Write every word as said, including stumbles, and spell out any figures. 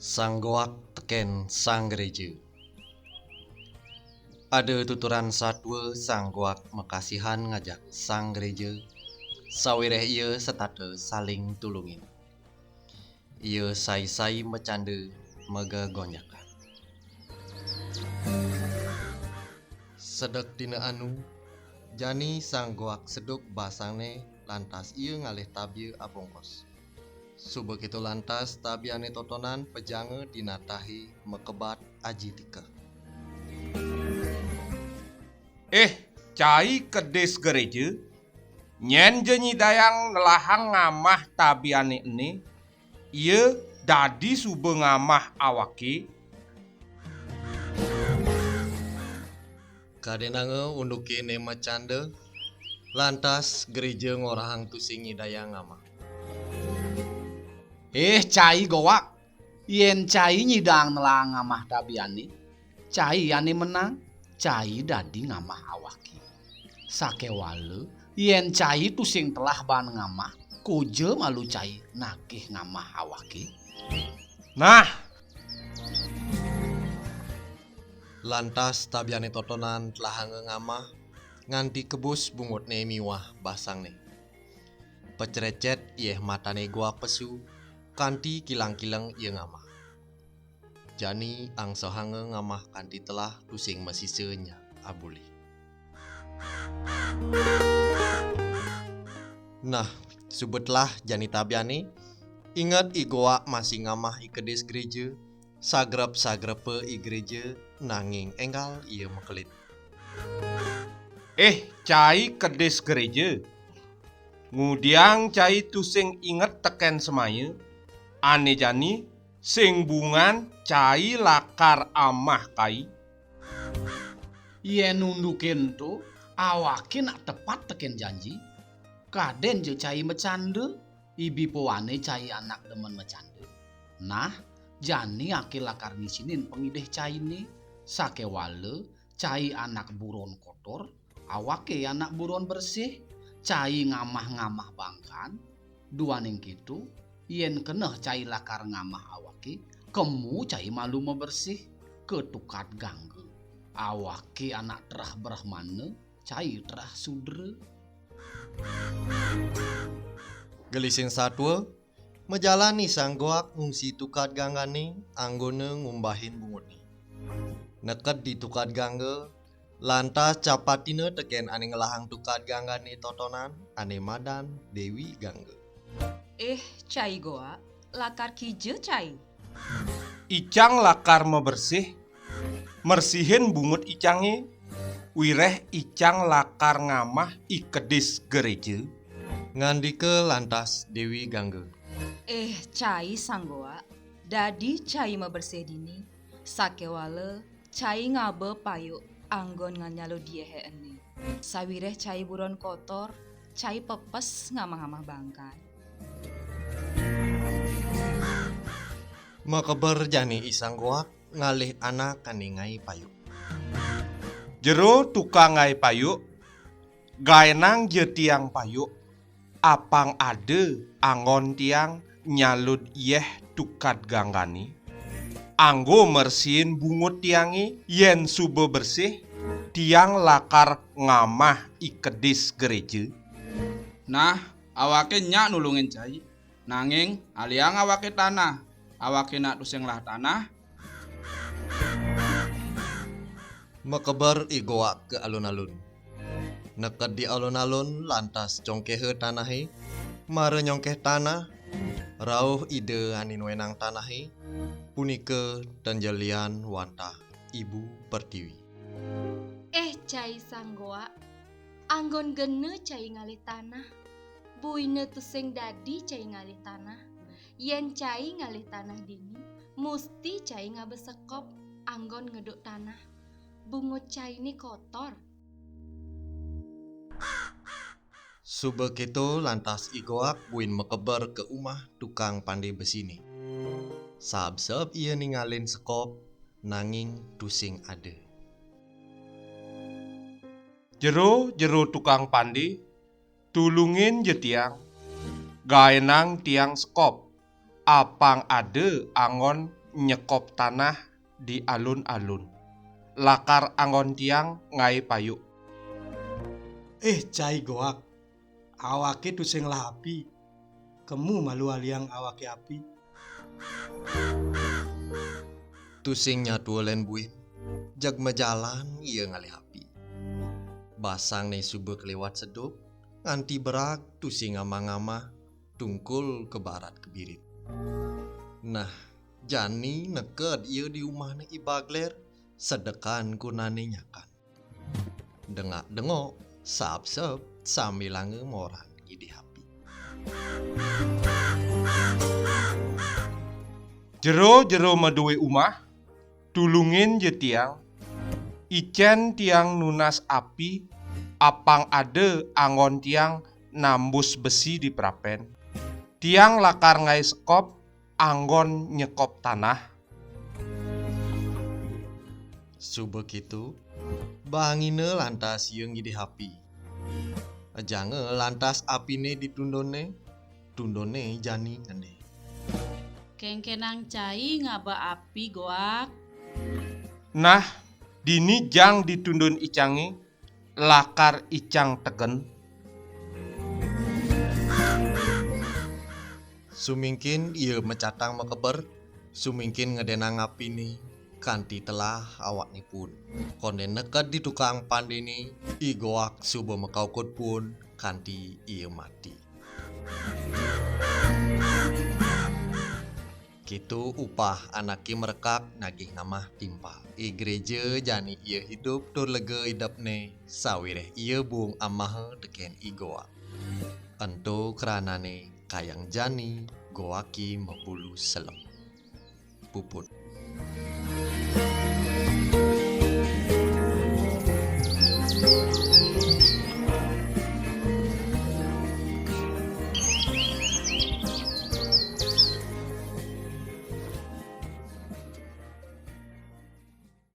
Sang Goak tekén Sang Gereja. Ada tuturan satua Sang Goak makasihan ngajak Sang Gereja, sawiréh ia setata saling tulungin. Ia sai-sai macanda magegonjakan. Sedek dina anu, jani Sang Goak seduk basangné lantas ia ngalih tabia abungkus. Suba kéto lantas tabiané totonan pejanga di natahé makebat aji tikeh. Eh, cai kedis gereja, nyén ja nyidayang nelahang ngamah tabiané ené, ia dadi suba ngamah awaké. Kadénanga unduké né macanda, lantas gereja ngorahang tusing nyidayang ngamah. Eh, cai Goak, yén cai nyidang nelahang ngamah tabiané, cai ané menang, cai dadi ngamah awaké. Sakéwala, yén cai tusing telah baan ngamah, koja malu cai nagih ngamah awaké. Nah, lantas tabiané totonan telahanga ngamah, nganti kebus bungutné miwah basangné. Pecrécét yéh matané Goak pesu, kanti kilang-kilang ia ngamah. Jani angsehanga ngamah kanti telah tusing masisa nya abulih. Nah, suba telah jani tabiané, inget I Goak masih ngamah I Kedis gereja, sagrep-sagrepa I gereja, nanging énggal ia makelit. Eh, cai kedis gereja, ngudiang cai tusing inget tekén semaya, ané jani sing bungan cai lakar amah kai. Yén unduké ento, awaké nak tepat tekén janji, kadén ja cai macanda, ibi pawané cai anak demen macanda. Nah, jani aké lakar ngisinin pangidih cainé, sakéwala cai anak buron kotor, awaké anak buron bersih, cai ngamah-ngamah bangkan, duaning kéto, yén keneh cai lakar ngamah awaké, kemu cai malu mabersih, ka tukad gangga. Awaké anak terah brahmana, cai terah sudra. Gelising satua, majalan I Sang Goak ngungsi tukad ganggané, anggona ngumbahin bungutné. Neked di tukad gangga, lantas capatina tekén ané ngelahang tukad ganggané totonan, ané madan Déwi Gangga. Eh, cai Goak, lakar kija cai? Icang lakar mabersih, mersihin bungut icangé, wiréh icang lakar ngamah I Kedis gereja. Ngandika lantas Déwi Gangga. Eh, cai Sang Goak, dadi cai mabersih dini, sakéwala cai ngaba payuk anggon nganyalud yéhé ené. Sawiréh cai buron kotor, cai pepes ngamah-ngamah bangkan. Makeber jani I Sang Goak ngalih anak ané ngaé payuk. Jero tukang ngaé payuk, gaénang ja tiang payuk, apang ada anggon tiang nyalud yéh tukad ganggané. Anggo mersihin bungut tiangé, yén suba bersih, tiang lakar ngamah I Kedis gereja. Nah, awaké nyak nulungin cai, nanging aliang awaké tanah, awaké nak tusing ngelah tanah. Makeber I Goak ka alun-alun. Neked di alun-alun lantas congkéha tanahé, mara nyongkéh tanah, rauh Ida ané nuénang tanahé, punika tan ja lian wantah Ibu Pertiwi. Eh, cai Sang Goak, anggon gena cai ngalih tanah, buina tusing dadi cai ngalih tanah. Yén cai ngalih tanah dini, musti cai ngaba sekop anggon ngeduk tanah. Bungut cainé kotor. Suba kéto lantas I Goak buin makeber ka umah tukang pandé besiné. Saeb-saeb ia ningalin sekop, nanging tusing ada. Jero, jero tukang pandé, tulungin ja tiang, gaénang tiang sekop, apang ada anggon nyekop tanah di alun-alun. Lakar anggon tiang ngaé payu. Eh, cai Goak, awaké tusing ngalih api. Kemu malu aliang awaké api. Tusing nyatua lén buin, jag majalan ia ngalih api. Basangné suba kaliwat sedup, nganti berag tusing ngamah-ngamah, tungkul ka barat ka birit. Nah, jani neked ia di umahné I Bagler, sedekan kunané nyakan. Dengak-dengok, sap-sep, sambilanga moran ngidih api. Jero-jero madué umah, tulungin ja tiang. Icén tiang nunas api, apang ada anggon tiang nambus besi di prapen. Tiang lakar ngaé sekop, anggon nyekop tanah. Suba kitu, bangina lantas ia ngidih api. Ejanga lantas apiné di tundunné, tundunné jani ngendé. Kéngkénang cai ngaba api Goak. Nah, dini jang di tundun icangé, lakar icang tegen. Sumingkin ia macatang makeber, sumingkin ngedénang apiné, kanti telah awakné pun. Kondén neked di tukang pandéné, I Goak suba makaukud pun, kanti ia mati. Kitu upah anaké merekak nagih ngamah timpal. I gereja jani ia idup tur lega idepné, sawiréh ia buung amaha tekén I Goak. Ento kranané kayang jani Goaké mabulu selem. Puput.